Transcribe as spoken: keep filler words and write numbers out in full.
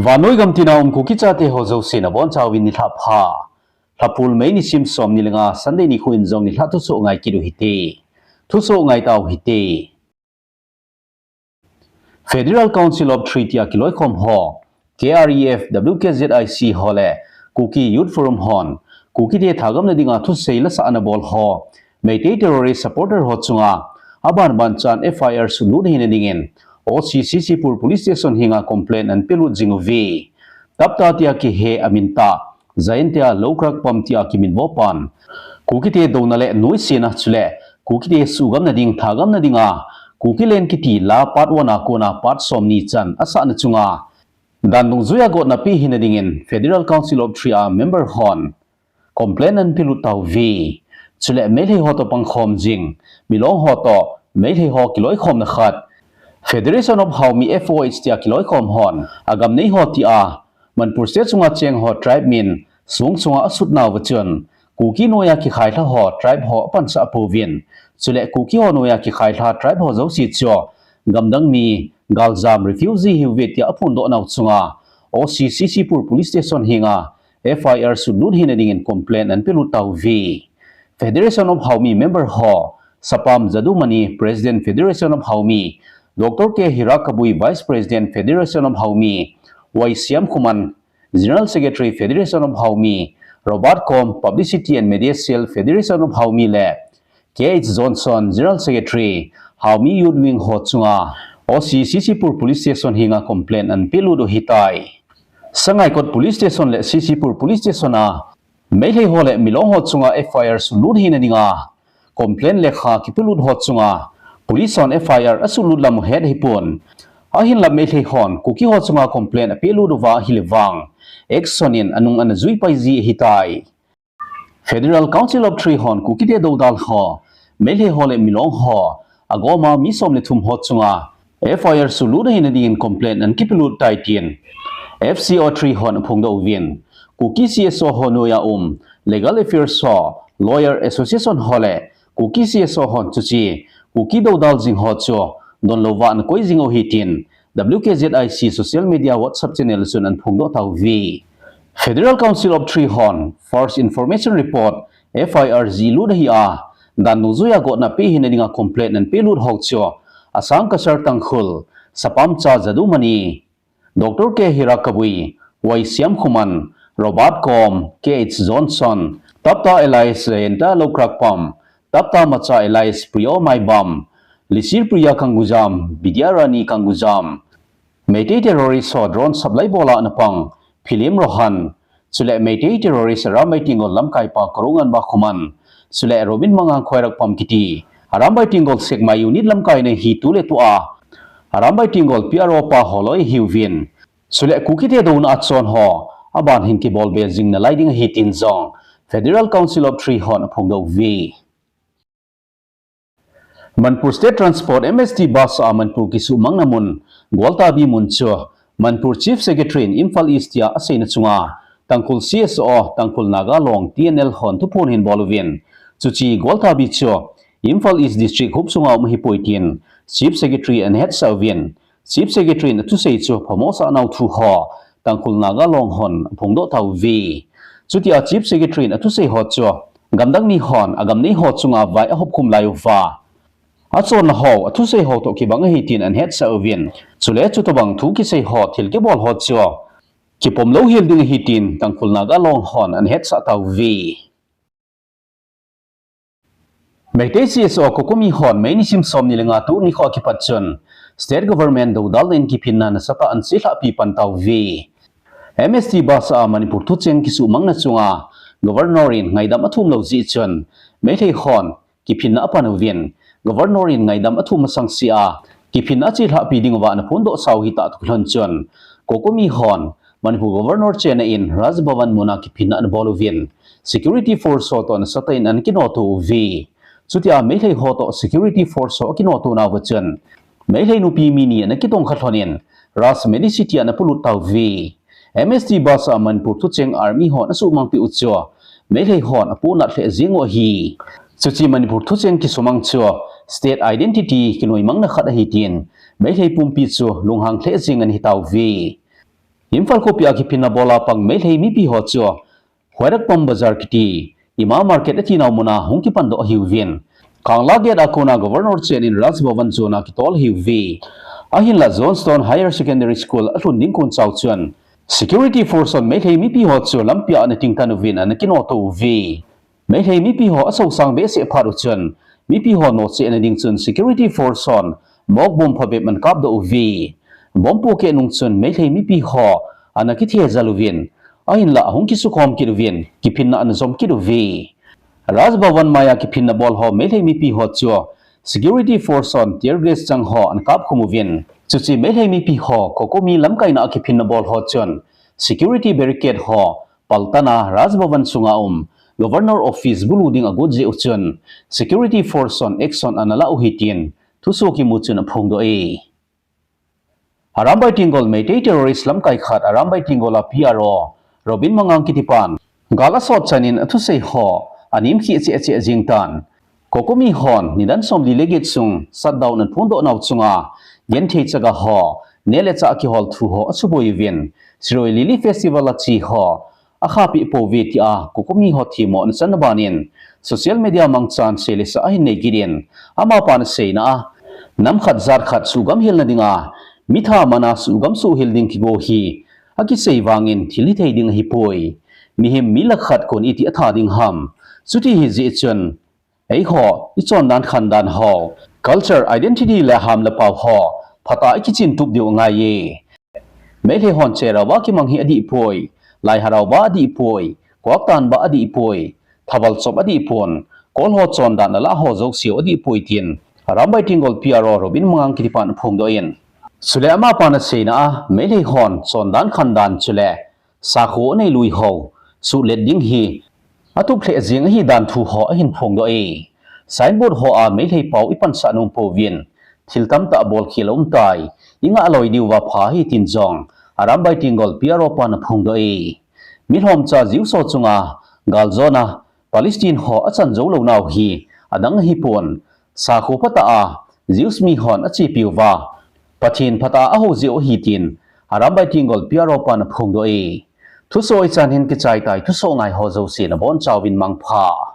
Vannoi gam tina um Kuki chate ho jouse nabonchauvin nilhah pha. Lhapul May nisim som ni le nga Sunday nikho in jong nilhah thusoh ngai kit u hite. Thusoh ngai tau hite. Federal Council of Three tia kiloikhom ho, K R E F, W K Z I C ho le Kuki Youth Forum hon, Kuki te thagamna dinga thusei lasah ana bol ho, Meitei terrorist supporter ho chunga, aban ban chan F I R sulut hina dingin, O C C C Pur Police Station henga complaint ana pelut jing uve. Tapta tia kihe amin tah, Jaintia Lokrak Pam tia kiminvo pan. Kuki te douna le nuisatna chule, Kuki te suhgamna ding, thagamna dinga, Kuki Len kiti la part one a kona part som ni chan asahna chunga, dan dungjuia gotna pe hina dingin Federal Council of Three a member hon complaint ana pelut tauve. Chule Meitei ho toh pangkhom jing, Milong ho toh Meitei ho kiloikhomna khat, Federation of Haomi, F O H tia kiloikhom hon, agam nei ho tia, Manipur State sunga cheng ho tribe min, sung sunga asutnauva chun, Kuki noija kikhailha ho tribe ho apansah pouvin. Chule Kuki ho noija kikhailha tribe ho jouse chu, gamdang mi, galjam refugee ahiuve tia aphondoh nau chunga, O C C C Pur Police Station henga, F I R sulut hina dingin complaint ana pelut tauve. Federation of Haomi member ho, Sapam Jadumani, President Federation of Haomi, Doctor K Hirakabui, Vice President Federation of Haomi, Y Siamkhuman, General Secretary Federation of Haomi, Robert Kom, Publicity and Media Cell Federation of Haomi le K H Johnson, General Secretary, Haomi Youth Wing ho chunga, O C C C Pur Police Station henga complaint ana pelut u ahitai. Sangaikot Police Station le C C Pur Police Station a, Meitei ho le Milong ho chunga F I R sulut hina dinga, complaint lekha kipelut ho chunga, police hon F I R asulut lam u het ahipon. Ahinla Meitei hon, Kuki ho chunga complaint apelut uva ahile vang, action in anung ana juipai ji ahitai. Federal Council of Three hon Kuki te doudal ho, Meitei ho le Milong ho, agoma mi som le thum ho chunga, F I R sulut hina dingin complaint ana kipelut tai tin, F C O three hon aphongdoh uvin. Kuki C S O ho noija um, Legal Affairs ho, Lawyer Association ho le, Kuki C S O hon chuche, Kuki doudal jing ho chu, donlouva ana koi jing u ahi tin, W K Z I C social media WhatsApp channel chun ana phongdoh tauve. Federal Council of Three hon, First Information Report, F I R jilut ahi a, dan dungjuia gotna pe hina dinga complaint ana pelut ho chu, Asang Kasar Tangkhul, Sapamcha Jadumani, Doctor K Hirakabui, Y Siamkhuman, Robert Kom, K H Johnson, Tapta alias Jayanta Lokrakpam, Tapta Macha alias Priyo Maibam, Lisir Priya Kangujam, Vidya Rani Kangujam, Meitei terrorist ho drone supply bola ana pang, Philip Rohan, chule Meitei terrorist Arambai Tenggol lamkaipa Korounganba Khuman, chule Robin Mangang Khoirakpam kiti, Arambai Tenggol Sekmai unit lamkai nei hi tuletua, Arambai Tenggol P R O pa holoi ahiuvin. Chule Kuki te douna achon ho, aban hin kibolbe jing nalai ding ahi tin jong, Federal Council of Three hon aphongdoh uve. Manipur State Transport, M S T bus a Manipur kisumangna mun, Gwaltabi mun chu, Manipur Chief Secretary in Imphal East tia aseina chunga, Tangkhul C S O, Tangkhul Naga Long, T N L hon thuphon ahin bol uvin. Chuche Gwaltabi chu, Imphal East District huop sunga um ahipoi tin, Chief Secretary in ana hetsah uvin. Chief Secretary in athusei chu phamosah nau thu ho, Tangkhul Naga Long hon aphongdoh tauve. Chutia Chief Secretary in athusei ho chu, gamdang mi hon, agam nei ho chunga vai ahopkhum lai uva, achonna ho, athusei ho toh kibang ahi tin ana hetsah uvin. Chule chutobang thu kisei ho, thil kibol ho chu, kipom louhel ding ahi tin, Tangkhul Naga Long hon ana hetsah tauve. Meitei C S O COCOMI hon May nisim som ni le nga tuni nikho a kipat chun State Government doudal in kiphinna nasatah in ana chelhahpi pan tauve. M S T bus a Manipur thucheng kisumangna chunga Governor in ngaidam athum lou jeh chun Meitei hon kiphinna apan uvin, Governor in ngaidam athum masang sea, kiphinna achelhahpi ding uva ana phondoh sau ahi tah toh kilhon chun, COCOMI hon, Manipur Governor chenna in Raj Bhavan muna kiphinna ana bol uvin, security force ho toh nasatah in ana kinoto uve. Chutia Meitei ho toh security force ho akinoto nauva chun, Meitei nupi mi ni ana kitongkha lhonin, Raj Medicity ana polut tauve. M S T bus a Manipur thucheng army hon asumangpeh u chu, Meitei hon apohnat lheh jeng u ahi. Chuche Manipur thucheng kisumang chu, state identity kinoimangna khat ahi tin, Meitei pumpi chu lunghang lheh jeng ana hitauve. Imphal khopi a kiphinna bol a pang Meitei mipi ho chu Khwairapam Bazar kiti, Ima Market atinau muna hung kipan doh ahiuvin. Kangla Gate a kona Governor chenin Raj Bhavan zona kitol ahiuve. Ahinla Johnstone Higher Secondary School alhun ding kon chau chun, security force hon Meitei mipi ho chu lampi a ana tingtan uvin ana kinoto uve. Meitei mipi ho asosang behseh phat uchun, mipi ho nocheh na ding chun security force hon mok bomb phabep ana kapdoh uve. Bomb pohkeh nung chun Meitei mipi ho ana kithejal uvin, ahinla ahung kisukhom kit uvin, kiphinna ana jom kit uve. Raj Bhavan maiya kiphinna bol ho Meitei mipi ho chu security force hon tear gas chang ho ana kapkhum uvin. Chuche Meitei mipi ho COCOMI lamkaina a kiphinna bol ho chun security barricade ho paltan a Raj Bhavan sunga um Governor Office bulu ding agot jeh uchun security force hon action ana la u ahi tin thusoh kimu chun aphongdoh e. Arambai Tenggol Meitei terrorist lamkai khat Arambai Tenggol a P R O Robin Mangang kitipan gal asot chanin athusei ho anem kheh cheh cheh jeng tan. COCOMI hon nidan somli le get sung shutdown ana phongdoh nau chunga genthei chaga ho neh le chah kihol thu ho asuboi uvin, Shirui Lily Festival a che ho akhahpeh pouve tia COCOMI ho themmo ana channa banin social media mangchan seilesa ahin nei kit in, amapan aseina a, nam khat jat khat suhgam hilna dinga mi tha mana suhgam suhhil ding kigo hi akisei vangin thil hithei ding ahipoi. Mihem mi lakh khat kon iti atha ding ham? Chuti hijeh chun eiho ichondan khandan ho, culture, identity le ham le pao ho phatah a ikichin tup diu angaiye. Meitei hon Cherao ba kimang hi adihpoi, Lai Harao ba adihpoi, Kuaktan ba adihpoi, Thabal chop adihpon, Kol ho chondan alah ho jouseu adihpoi tin Arambai Tenggol P R O Robin Mangang kitipan aphongdoh in. Chule amapan aseina a, Meitei hon chondan khandan chule sakho anei lui ho suhlet ding hi atup lheh jeng ahidan thu ho ahin phongdoh e. Signboard ho a Meitei pao ipansah nom pouvin, thil tamtah bolkhel aumtai, ingah loi diuva pha ahi tin jong Arambai Tenggol P R O pan aphongdoh e. Milhomcha Jews ho chunga galjona Palestine ho achan jou lou nau hi adang ahipon, sakho phatah a Jews mi hon achepiuva Pathen phatah a ahou jeh u ahi tin Arambai Tenggol P R O pan aphongdoh e. Thusoh hichan hin kichai tai, thusoh ngai ho jouse nabonchauvin mangpha.